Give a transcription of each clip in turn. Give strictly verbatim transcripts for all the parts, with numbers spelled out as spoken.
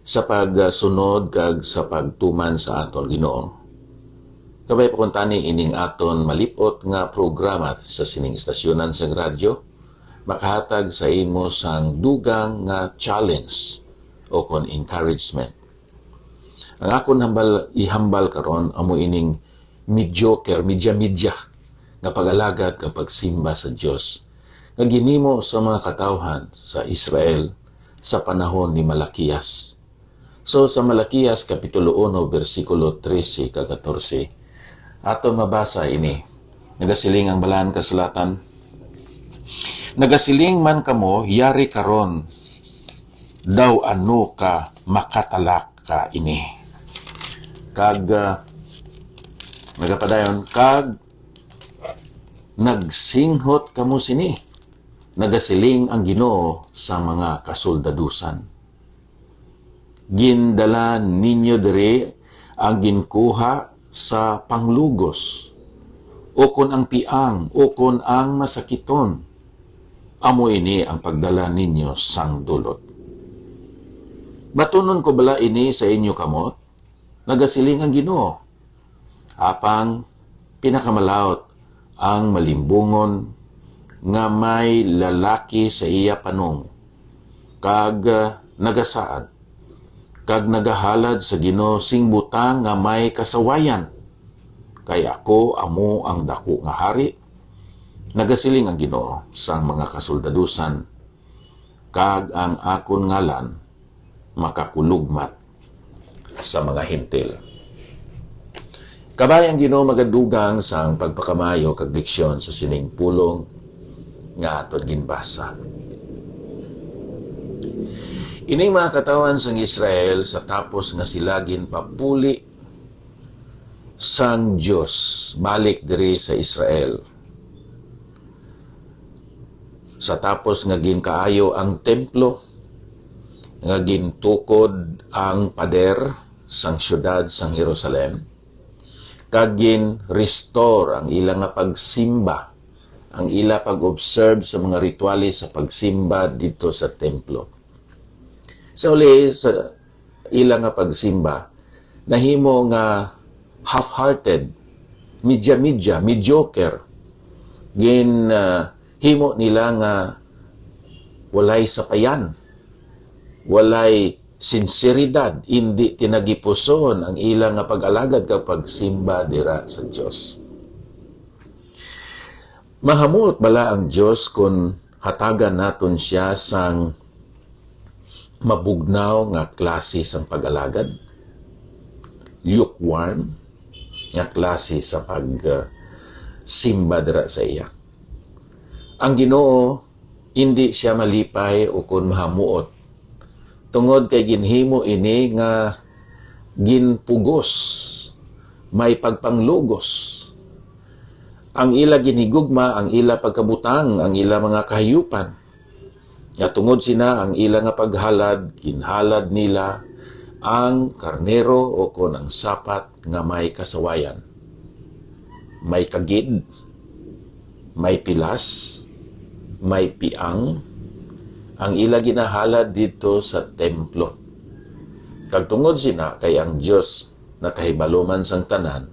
sa pagsunod kag sa pagtuman sa aton Ginoo. Kabay pa kuntani ining aton malip-ot nga programa sa sining istasyonan sang radyo, makahatag sa imo sang dugang nga challenge o kon encouragement. Ang akon hambal, ihambal karon amo ining mediocre, media-media nga pag-alagad kag pagsimba sa Dios nga ginhimo sa mga katawhan sa Israel sa panahon ni Malakias. So, sa Malakias Kapitulo uno, bersikulo trese kag katorse, aton mabasa ini. Nagasiling ang Balaan Kasulatan, "Nagasiling man kamo, 'Yari karon daw ano ka makatalaka ini.'" Kag, ah, nagapadayon, "Kag nagsinghot kamo sini, nagasiling ang Ginoo sa mga kasuldadusan. Gindala ninyo diri ang ginkuha sa panglugos, ukon ang piang, ukon ang masakiton. Amo ini ang pagdala ninyo sang dulot. Batunon ko bala ini sa inyo kamot?" Nagasiling ang Ginoo. Apang pinakamalaut ang malimbungon nga may lalaki sa iya panong, kag, ah, nagasaad, kag nagahalad sa Ginoo sing butang nga may kasawayan. Kay ako amo ang daku nga hari, nagasiling ang Ginoo sang mga kasuldadusan, kag ang akon ngalan makakulugmat sa mga Hentil. Kabay ang Ginoo magadugang sang pagpakamaayo kag leksyon sa sining pulong nga aton ginbasa. Ining mga katawhan sang Israel, sa tapos nga sila ginpapuli sang Dios balik diri sa Israel, sa tapos nga ginkaayo ang templo, nga gintukod ang pader sang siyudad sang Jerusalem, kag gin-restore ang ila nga pagsimba, ang ila pag-observe sa mga rituales sa pagsimba didto sa templo. Sa uli, sa ila nga pagsimba, nahimo nga half-hearted, media-media, mediocre. Gin, ah, himo nila nga walay sapayan, walay sinseridad, indi tinagipuson ang ila nga pag-alagad kag pagsimba dira sa Dios. Mahamuot bala ang Dios kon hatagan naton siya sang mabugnaw nga klase sang pag-alagad, lukewarm nga klase sa pag, uh, simba dira sa iya? Ang Ginoo, indi siya malipay ukon mahamuot, tungod kay ginhimo ini nga ginpugos, may pagpanglugos. Ang ila ginhigugma, ang ila pagkabutang, ang ila mga kahayupan. Nga tungod sina ang ila nga paghalad, ginhalad nila ang karnero o kon ang sapat nga may kasawayan. May kagid, may pilas, may piang, ang ila ginahalad didto sa templo. Kag tungod sina kay ang Dios nakahibalo man sang tanan,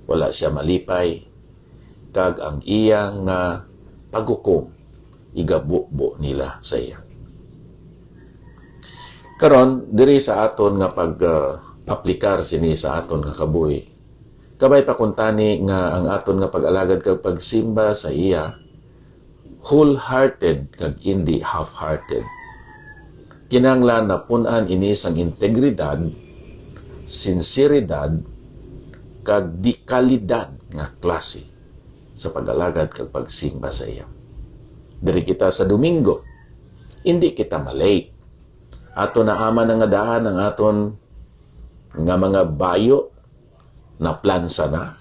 wala siya malipay, kag ang iya nga paghukom igabubo nila sa iya. Karon, diri sa aton nga pag, ah, aplikar sini sa aton nga kabuhi, kabay pa kuntani nga ang aton nga pag-alagad kag pagsimba sa iya wholehearted kag indi half-hearted. Kinahanglan napun-an ini sang integridad, sinseridad, kag dekalidad nga klase sa pag-alagad kag pagsimba sa iya. Diri kita sa Domingo, indi kita ma-late. Aton naaman na nga daan ang aton nga mga bayo, naplansa na,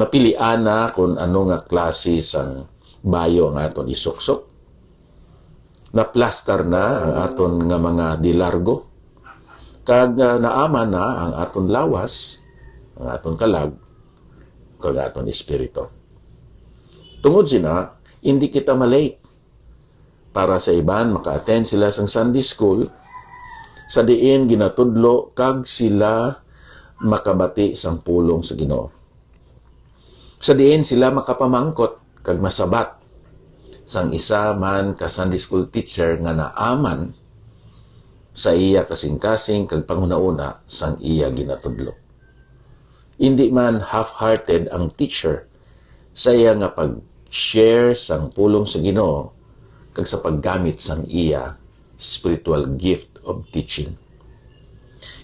napilian na kon ano nga klase sang bayo ang aton isuksok, naplastar na ang aton nga mga dilargo, kag, ah, naaman na ang aton lawas, ang aton kalag, kag aton espiritu. Tungod sina, indi kita ma-late. Para sa iban, maka-attend sila sang Sunday school, sa diin ginatudlo kag sila makabati sang pulong sa Ginoo. Sa diin sila makapamangkot kag masabat sang isa man ka Sunday school teacher nga naaman sa iya kasingkasing kag panghunahuna sang iya ginatudlo. Indi man half-hearted ang teacher sa iya nga pag-share sang pulong sa Ginoo kag sa paggamit sang iya spiritual gift of teaching.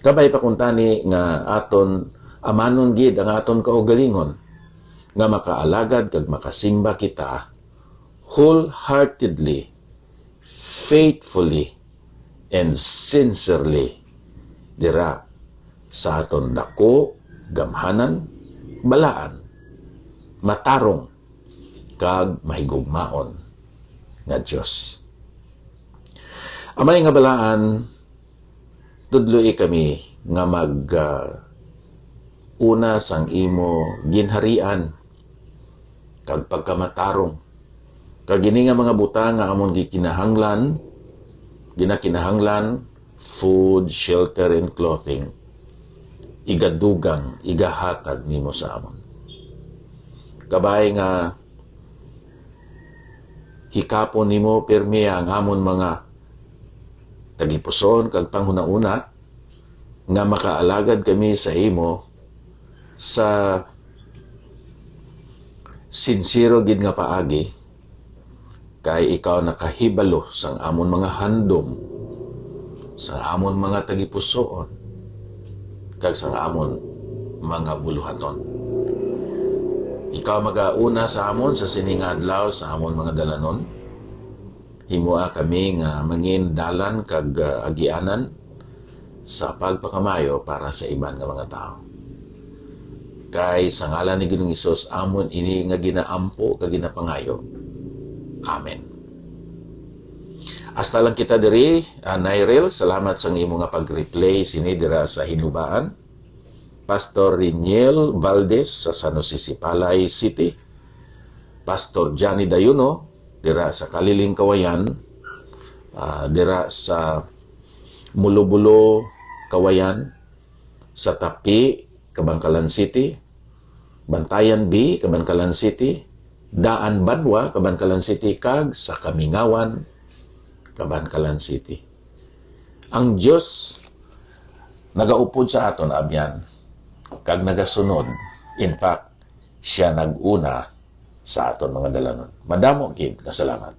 Kabay pa kuntani nga aton amanon gid ang aton kaugalingon nga makaalagad kag makasimba kita wholeheartedly, faithfully, and sincerely dira sa aton dako, gamhanan, balaan, matarong, kag mahigugmaon nga Dios. Amay nga balaan, tudloi kami nga mag ah, una sang imo ginharian kag pagkamatarong, kag ini nga mga butang nga amon gikinahanglan, ginakinahanglan, food, shelter, and clothing, igadugang, igahatag nimo sa amon. Kabay nga hikapon nimo pirmi ang amon mga tagipusoon kag panghunahuna, nga makaalagad kami sa imo sa sinsero gid nga paagi, kay ikaw nakahibalo sang amon mga handom, sang amon mga tagipusoon, kag sang amon mga buluhaton. Ikaw magauna sa amon sa sini nga adlaw sa amon mga dalanon. Himoa kami nga mangin dalan kag ah, agianan sa pagpakamaayo para sa iban nga mga tawo. Kay sa ngalan ni Ginoong Hesus, amon ini nga ginaampo kag ginapangayo. Amen. Hasta lang kita diri, ah, Nairel. Salamat sang imo nga pag-replay sini dira sa Hinubaan. Pastor Riniel Valdez sa San Jose Sipalay City. Pastor Johnny Dayuno dira sa Kaliling, Kawayan, ah, dira sa Mulobulo, Kawayan, sa Tapi, Kabankalan City, Bantayan B, Kabankalan City, Daan Banwa, Kabankalan City, kag sa Kamingawan, Kabankalan City. Ang Dios nagaupod sa aton, abyan, kag nagasunod. In fact, siya nag-una sa aton mga dalanon. Madamo gid nga salamat.